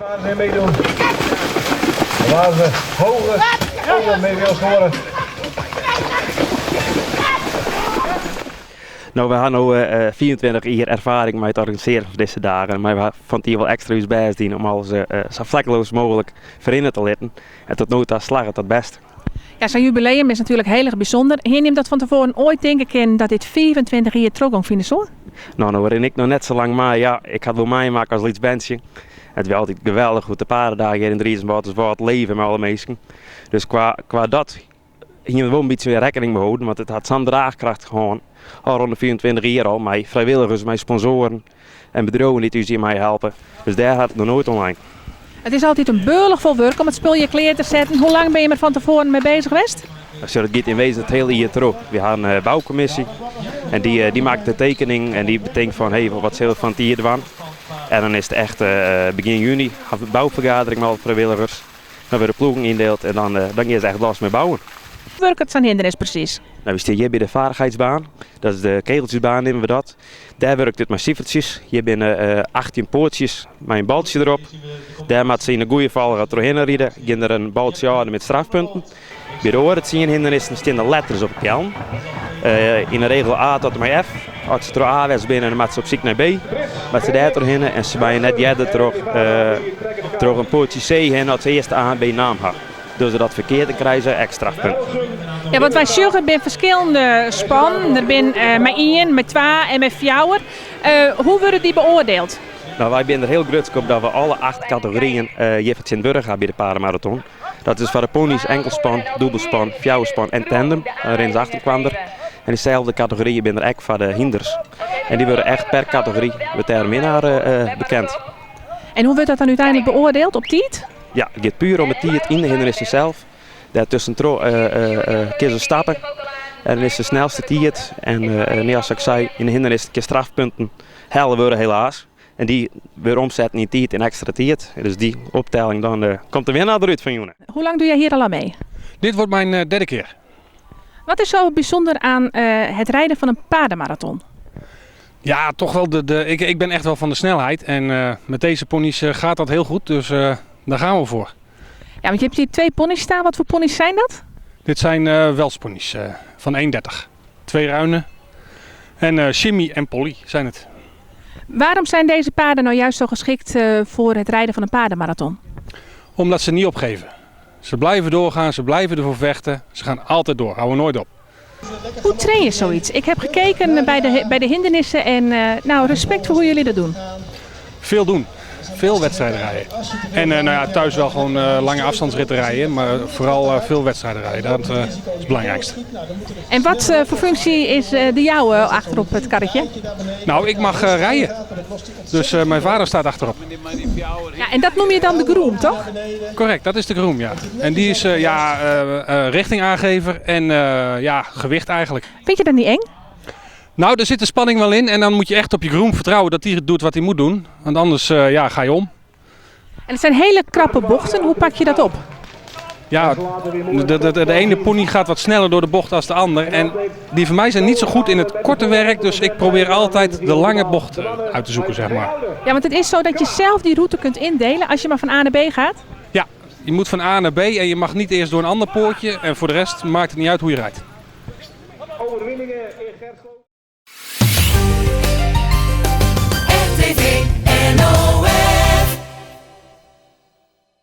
No, we ha no 25 jier erfaring mei it organisearjen fan dizze dagen, mar we ha fan 't jier wol ekstra ús bêst dien om alles sa flekkeloos mooglik ferrinne te litten. En tot no ta slagget dat bêst. Ja, sa'n jubileum is natuerlik hiel erch bysûnder. Hiene jim dat fan tefoaren oait tinke kinnen dat dit 25 jier trochgong fine soe? No, no rin ik noch net sa lang mei. Ja, ik ha it wol meimakke as lyts berntsje. It wie altyd geweldich hoe't de paardendagen hjir yn Driezum-Wâlterswâld leve mei alle minsken. Dus kwa, kwa dat hiene we wol in bytsje rekkening mei holden, want it hat sa'n draachkracht hân, al rûn de 25 jier al, mei frijwilligers, mei sponsoaren en bedriuwen dy't ús hjirmei helpe. Dus dêr hat it noch noait oan lein. It is altyd in beulich fol wurk om it spul hjir klear te setten. Hoe lang binne jim der fan tefoaren mei bezich west? Sjoch, it giet yn wezen it hiele jier troch. Wy ha in boukommisje en dy, dy makket de tekening en dy betinkt fan hé, wat sille we fan 't jier dwaan. En dan is it echt begjin juny, ha we boufergadering mei alle frijwilligers. Dan wurde ploegen yndield en dan, dan gean se echt los mei bouwen. Hoe wurket sa'n hindernis presys? No, wy stean hjir by de vaardigheidsbaan. Dat is de kegeltsjesbaan neame we dat. Dêr wurket it mei sifertsjes. Hjir binne 18 poartsjes mei in baltsje derop. Dêr moatte se yn de goede folchoarder trochhinne ride. Gean der in baltsje ôf met strafpunten. By de oare tsien hindernissen stean der letters op de peallen. Yn de regel A tot en mei F. As se troch A west binne, dan moatte se op syk nei B. Moatte se dêr trochhinne en se meie net earder troch, troch in poartsje C hinne as se earst A en B naam ha. Dogge se dat ferkeard, dan krije se ek strafpunten. Ja, want wy sjogge, it binne ferskillende spannen. Der binne mei ien, mei twa en mei fjouwer. Hoe wurde dy beoardield? No, wy binne der hiel grutsk op dat we alle acht kategoryen hjir fertsjintwurdige ha by de paardenmarathon. Dat is foar de pony's enkelspan, dûbelspan, fjouwerspan en tandem. Dan rinne se achter elkoar. En dyselde kategoryen binne der ek foar de hynders. En dy wurde echt per kategory wurdt dêr in winnaar bekend. En hoe wurdt dat dan úteinlik beoardield? Op tiid? Ja, it giet puer om de tiid yn de hindernissen sels. Dêr tuskentroch kinne se stappe. En dan is de snelste tiid. En ja, sa't ik sei, yn de hindernissen kinne strafpunten helle wurde helaas. En dy wurde omsetten yn tiid yn ekstra tiid. Dus dy optelling, dan komt de winnaar derút fan jûn. Hoe lang doe jij hier al aan mee? Dit wordt mijn derde keer. Wat is zo bijzonder aan het rijden van een paardenmarathon? Ja, toch wel. Ik ben echt wel van de snelheid. En met deze pony's gaat dat heel goed. Dus daar gaan we voor. Ja, want je hebt hier twee pony's staan. Wat voor pony's zijn dat? Dit zijn Welshpony's van 1,30. Twee ruinen. En Jimmy en Polly zijn het. Waarom zijn deze paarden nou juist zo geschikt voor het rijden van een paardenmarathon? Omdat ze niet opgeven. Ze blijven doorgaan, ze blijven ervoor vechten. Ze gaan altijd door, houden nooit op. Hoe train je zoiets? Ik heb gekeken bij de hindernissen en nou, respect voor hoe jullie dat doen. Veel doen. Veel wedstrijden rijden. En nou ja, thuis wel gewoon lange afstandsritten rijden, maar vooral veel wedstrijden rijden. Dat is het belangrijkste. En wat voor functie is de jouwe achter op het karretje? Nou, ik mag rijden. Dus mijn vader staat achterop. Ja, en dat noem je dan de groom, toch? Correct, dat is de groom, ja. En die is ja, richtingaangever en ja, gewicht eigenlijk. Vind je dat niet eng? Nou, er zit de spanning wel in en dan moet je echt op je groom vertrouwen dat hij doet wat hij moet doen. Want anders ja, ga je om. En het zijn hele krappe bochten. Hoe pak je dat op? Ja, de ene pony gaat wat sneller door de bocht dan de ander. En die van mij zijn niet zo goed in het korte werk. Dus ik probeer altijd de lange bocht uit te zoeken, zeg maar. Ja, want het is zo dat je zelf die route kunt indelen als je maar van A naar B gaat? Ja, je moet van A naar B en je mag niet eerst door een ander poortje. En voor de rest maakt het niet uit hoe je rijdt.